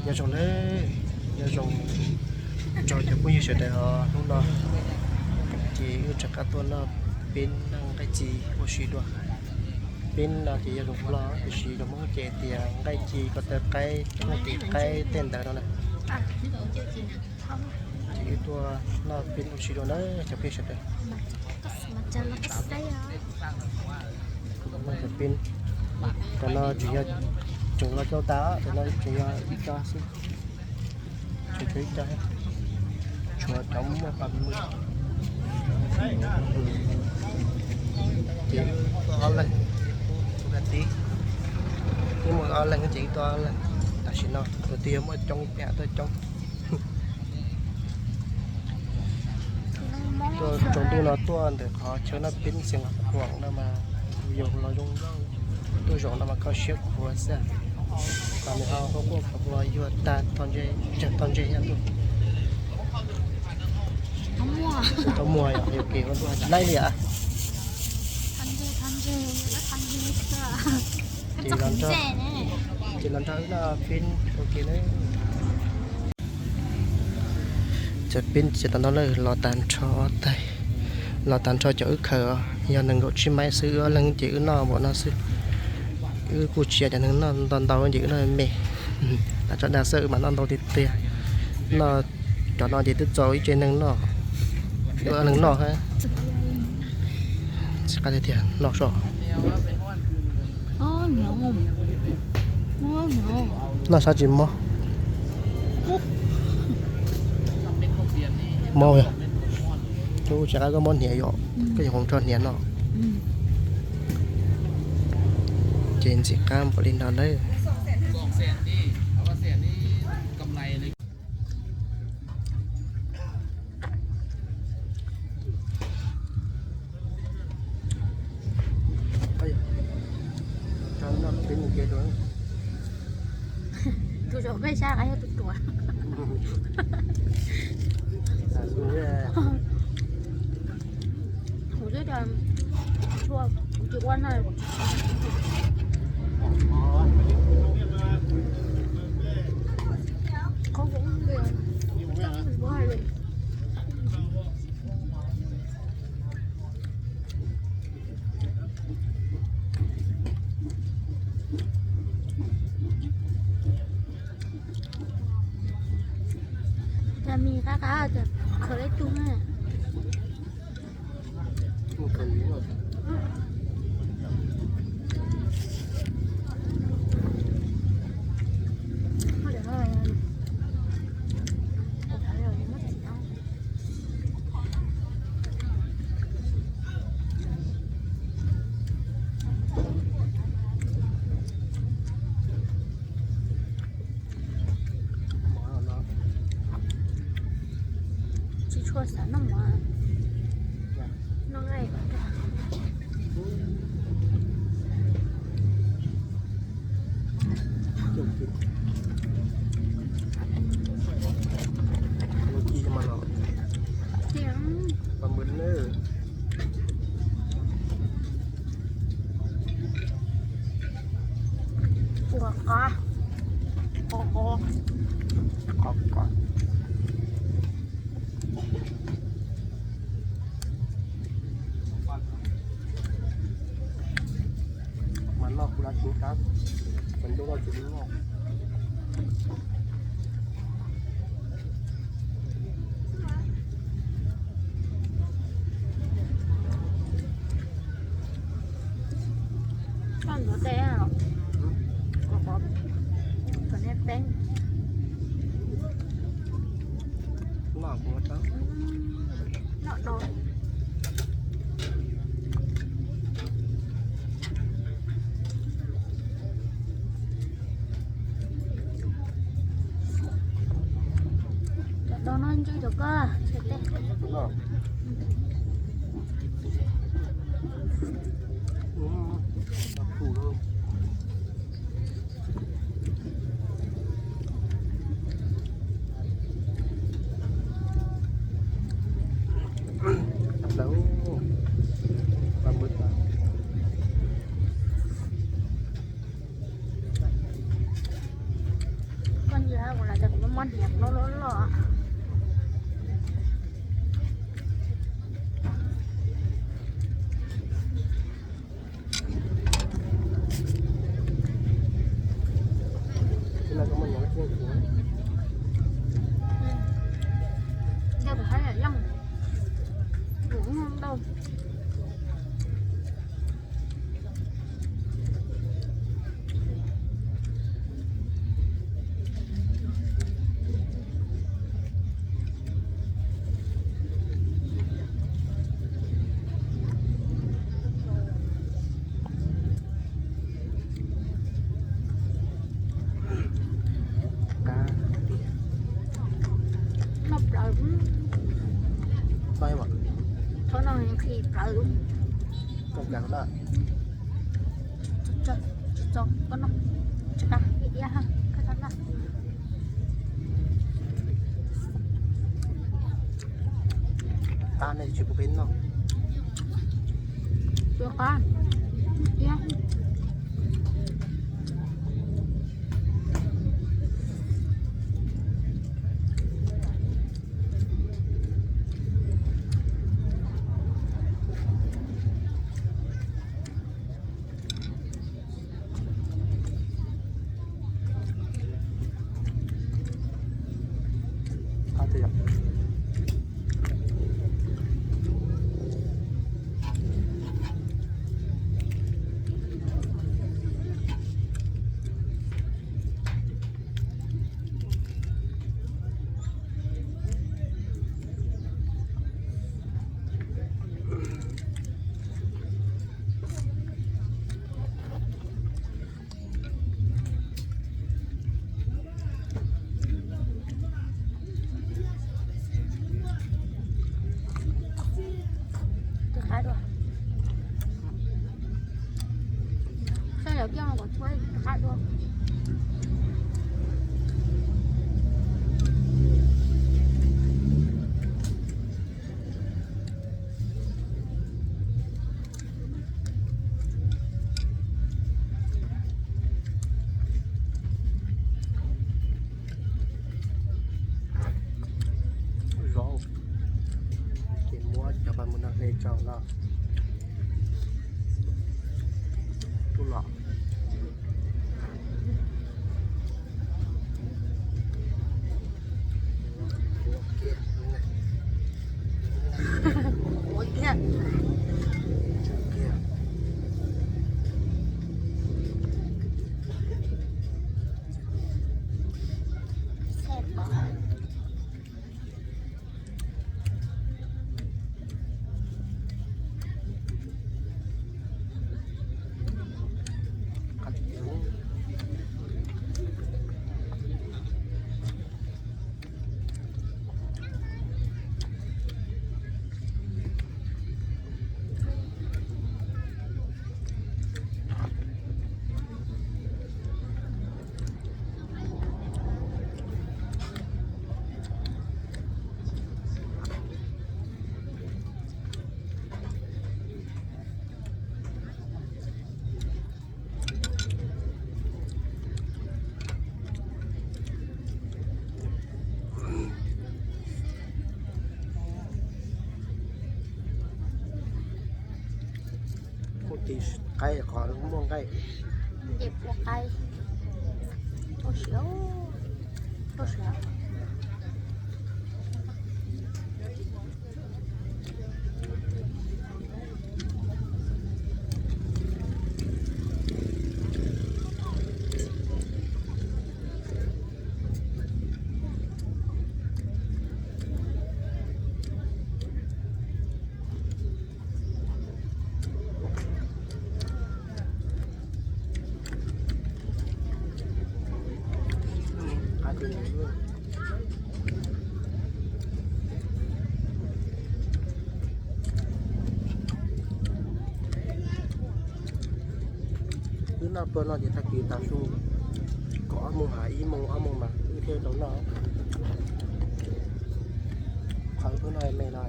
Nyob zoo nawb, nyob zoo txog cov phooj ywg sawv daws os. Hnub no ces wb rov qab tuaj noj peb noj nqaij ci ua si dua. Peb no ces yog zoo Hmoob los tiam sis zoo Hmoob ces tias nqaij ci ko taw qaib, muaj tis qaib tej ntawd no na. Ces wb tuaj noj peb ua si dua na cov phooj ywg sawv daws. Cov no tseem yog, tseem los cauj tas, cov no tseem yog ib co xwb. Tseem tshuav ib co, tshuav cov muaj pas mus. Ces ob leeg, tus tij, wb muaj ob leeg ces wb tuaj ob leeg. Tam sim no tus twg yog muaj coob ces tuaj coob. Tuaj tsaus ntuj no tuaj ntawm qhov chaw noj peb Xeev Khuam no mas yus los zoo nkauj, tuaj zaum no mas koj siab khuav xwb. Mas nws ho quaj quaj khuav khuav yuag tag tog ntseg, tog ntseg nyob tuaj. Tsis tau muag yom, yus kev ua tuaj tsis laib li as. Ces los nrog, ces los nrog wb noj peb ua ke na. Cov peb ces tau noj lawm, los tag nrho ob tais, los tag nrho cov wb khaws os, yog nees nkaum tsib maib xwb, wb ob leeg ces wb noj npaum no xwb. Wb kuj tsis yog cov neeg noj ntau ntau ces wb noj me, tas tso dag xwb wb mam noj ntau tiag tiag. Noj cov no ces twb txaus ib tsev neeg noj, wb ob leeg noj thiab. Tsis qab tiag tiag, noj soj. Noj sab tsis mob. Mob yog, tsis qab koj mob hniav yom, koj yuav hloov rau hniav no. Ces ntxim qab npaum li no nawb. Tus zaum koj sab qab yog tus ruam. Kuv twb tsis ua na. Cov mis qab qab, khaws ib tug na. Tsis tshua xav noj mov, noj nqaij kom tag. Ci mas los, pab mws na. Ua qab, qab qab. Mas noj kuv lam tsis qab, mas ntuj noj tsis noj. Koj ntxuav tes, kom nej peeb. Noj kuv tab, noj do. Cov do no ntshe cov koj tshem tej. Koj ntsia Kuv los ces kuv muab hniav loj loj loj. Yog tus hab yom, tus ntau. Noj plaws. Txhob noj nqhis plaws. Tso, tso, koj noj, tsis qab, ib iab ha, koj txhob noj. Qab ne tsis pub peb noj. Tsis qab, iab. Qab dua. Saib lawv coj kom tshuab qab dua. Zov ces muab cov pas mus nag hle rau no. Tub los. Ua kiag. Kuv tis qaib qhov muaj nqaij. Ces pua qaib. Tuaj siav, tuaj siav. Wb noj pluag no ces tag kis tav su kaum ob moos, ib moos ob moos mas wb thiaj tau noj. Qhov wb noj me no.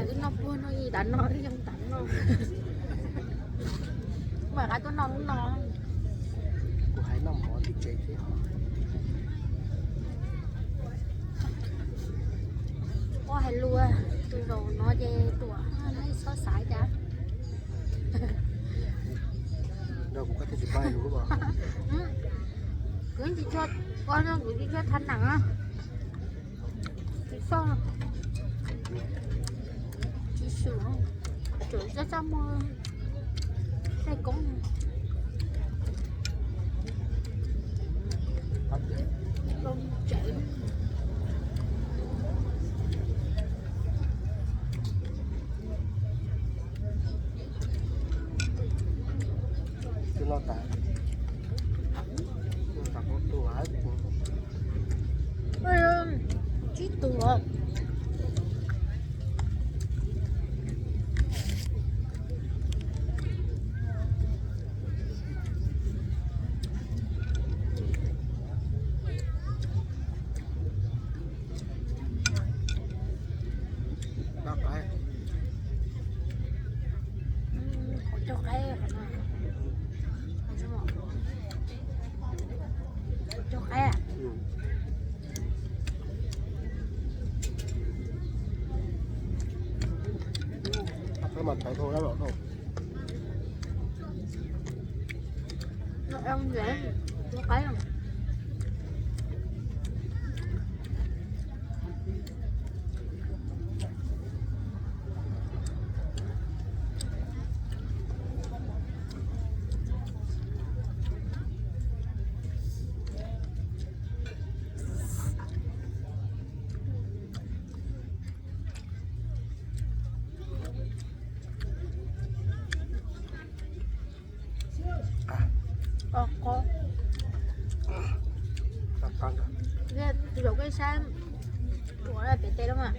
Wb noj puag noj yig tas no, wb yoo tas no. Mam qab tuaj noj hnub no. Kuv hais noj mov tim tsev xwb. Ua hais lus, tus zaum no ces ruam, nej txhob xav cas. Kuv tsis tshua, kuv tsis tshua thab nam. Tsis txog, tsis xwm, tsuas txaj txaj muag tej koob loo tsev. Tus no tas, tus no tas poob tus hab. Tsib tus. Qhov cog qaib, qhov cog qaib. Tus zaum koj saib, ua pem tes lawm mas.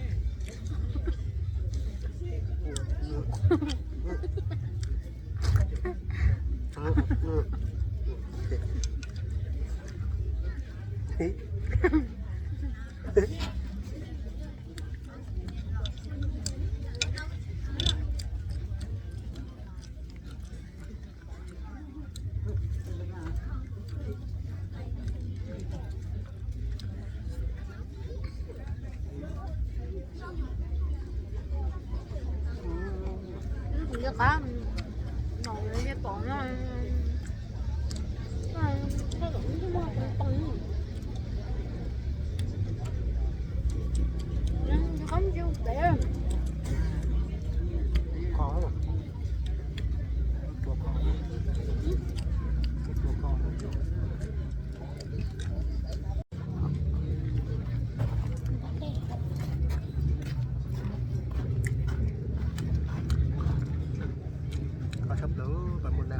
Kuv li qab no, pom no, qab ntsis pem. Qhov tshaj plaws pais mus na.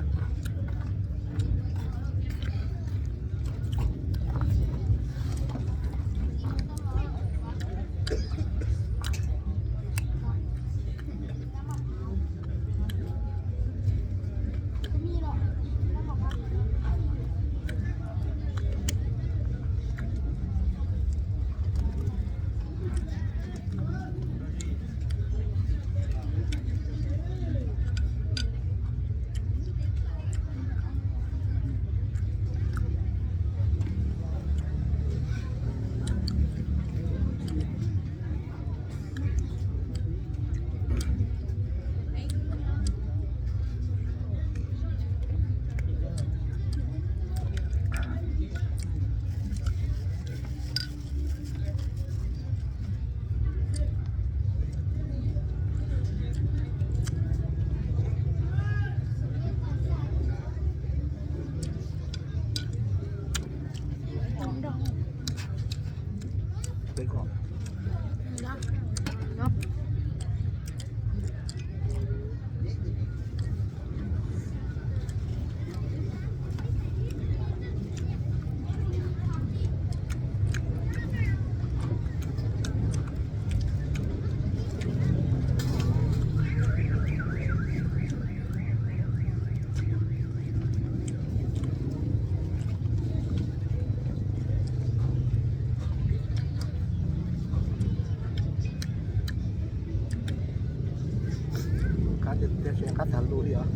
Tias tias tsis nqa tham lus li os.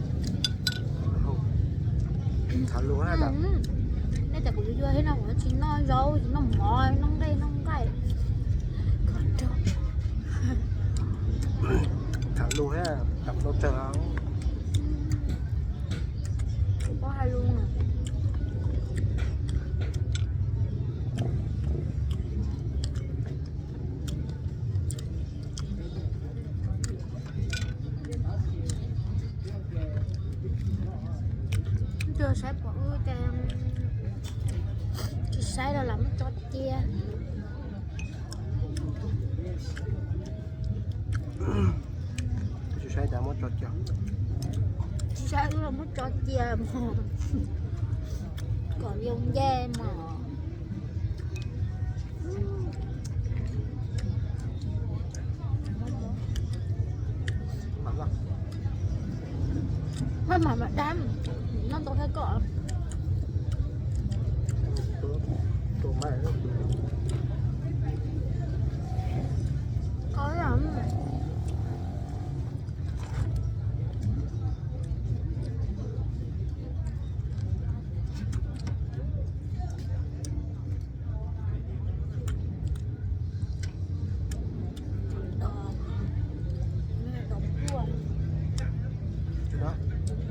Tham lus na. Nej tias kuv yuag yuag thiab no kuv tsis noj zaub tsis noj mov noj nqaij noj nqaij. Tham lus thiab tham lus tsawg. Kuv paub hais lus. Tus saib pom wb ces tsis saib los lam muab tso cia. Tsis saib cas muab tso cia. Tsis saib wb los muab tso cia mog. Kom yoo nce mog. Maj mam mam dab, noj ntau thiab koj. Koj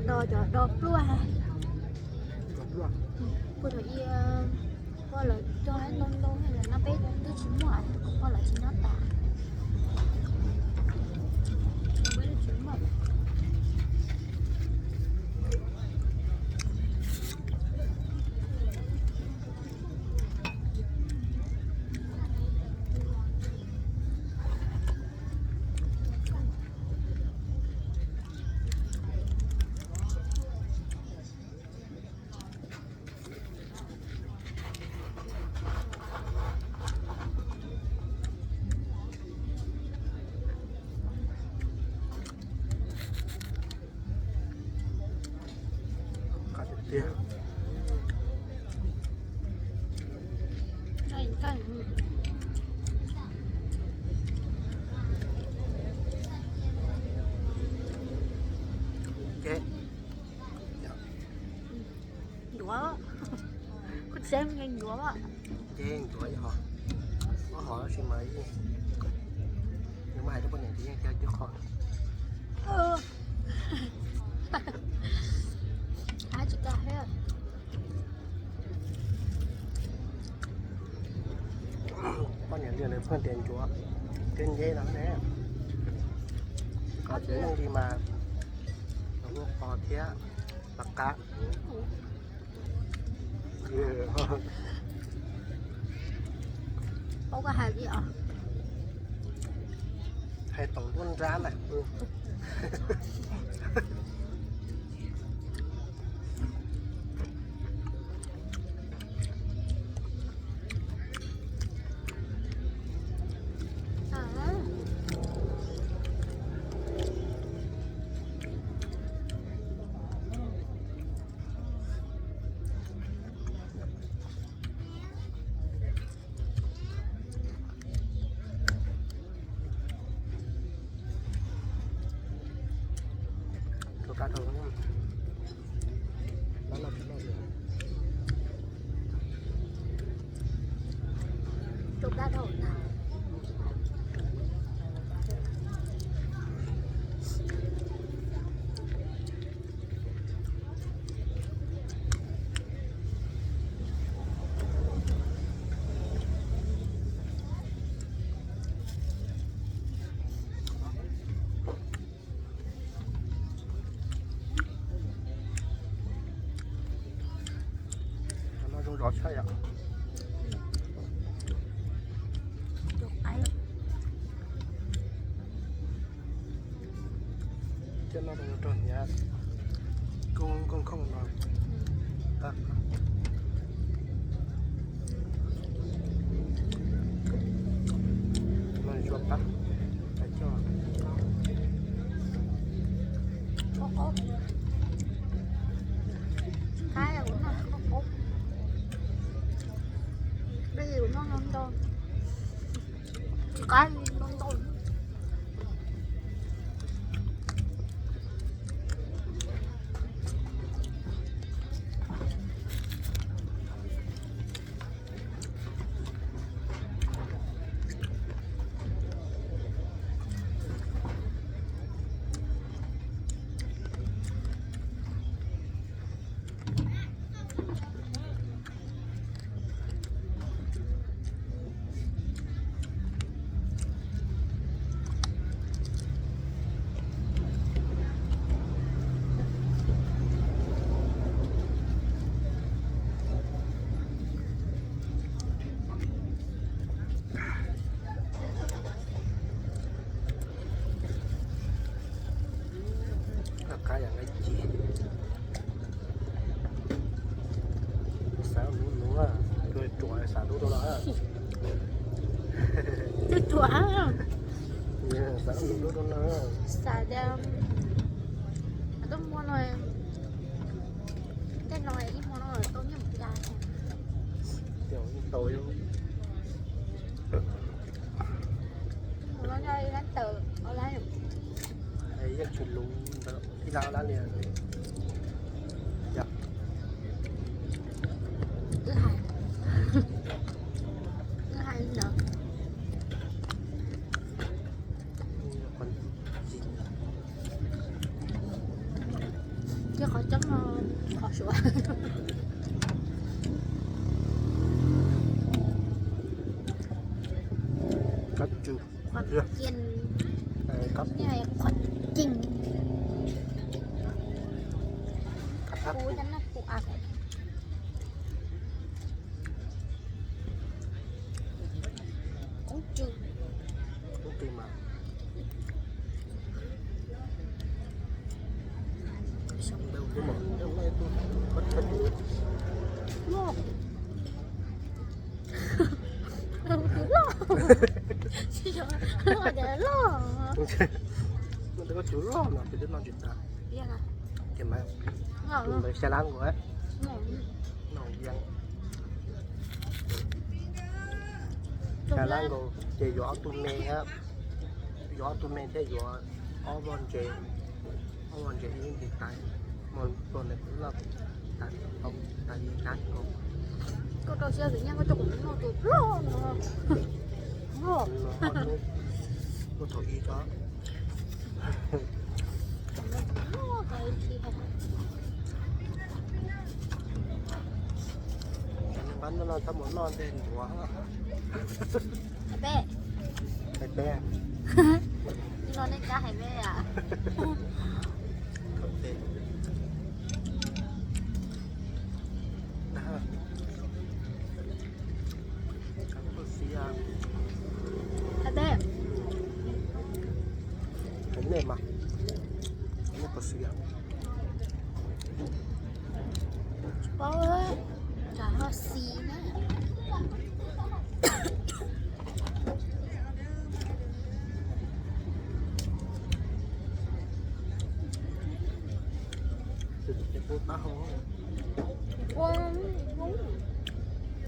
Do cov do pluaj. Pluaj. Kuv thaum ub poj lawv cog ntau ntau, lawv no peb twb tsis muaj, poj lawv tsis nyob tas. Qab tiag tiag. Ncuav. Kuv tsis ncuav. Ncuav ib hom, ob hom tab sis mas yeej, yus muab hais rau poj niam ces yeej cog tib qho. Tsis tau thiab. Poj niam liam nws pheej tias ncuav thiab nceb no ne. Koj tsis yeej li mas, los muaj qos thiab laj qab. Paub koj hais li os. Hais toom nruab nrab ntag. Rau kab dhau, rau kab dhau na. Cov no zoo zov tshaj yom. Cov no rau hniav koob nkauj nkauj no. No tsuas pab, pab coj. Qab ua noj qab qub, dej ua noj ntau ntau, qab ntau ntau. Yam nqaij ci. Xav nuv nuv, ruam xav nuv rau no. Ruam ruam. Xav nuv rau no. Xav tias tuaj muag no, tej no ib hmo no tau nyiaj mus da. Tau mus no nyob ib lab tawm ob lab. Yeej tsis luv ntawd ib lab ob lab li. Wb hais, wb hais ntawd. Cia qhov coob no qhov suav. Qhov ceeb, qhov ceeb. Kuv cov no kuv a. Koob tsw. Koob tsw mas. Loj. Loj. Loj. Koj tsw loj no ces twb noj tsis tas. Ces mas tus ntawd xya lab nkaus. Xya lab nkaus ces yuav ob tug me, yuav ob tug me thiab yuav ob lub ntses, ob lub ntses ib nti tais, mas tus ntawd kuv noj tas li lab nkaus. Koj rau siab vim nyiaj koj coj kuv noj tus loj no. Loj. Loj thaum ub tso. Npab no no txhob mus noj ntej ntuav. Hais peb. Hais peb. No nej kab hais peb a. Hais peb. Hais nej mas. Nej puas xis? Tsis paub, tsam ho xis na. Ua,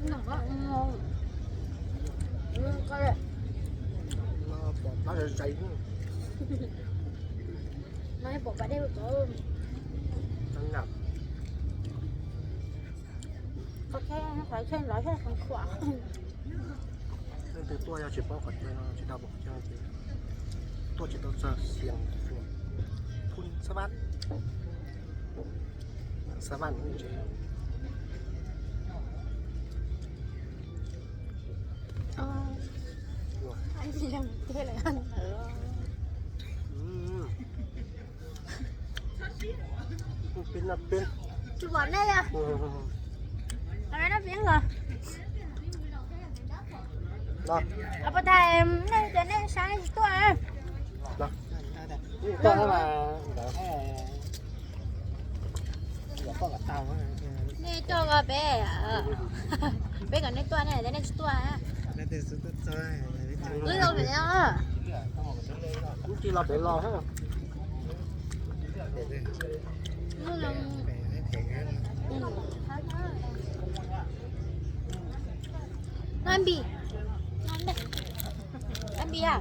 no pom pas dej ua. Qhov chaw, qhov chaw ntawd yog qhov khuam. Leej twg tuaj yog tsis paub qhov chaw no tsis tau pom chaw ces tuaj tsis tau txog Xias Thuam, Phun Xab Vaj, Xab Vaj ntses. Tsis pom nej os. Pom nej no pib los. Pom thais nej tias nej sab nej tsis tuaj. Nej coj ko peb, peb kom nej tuaj nej tias nej tsis tuaj. Wb los pem os. Wb tsis los pem los. Noj npis, noj npis a.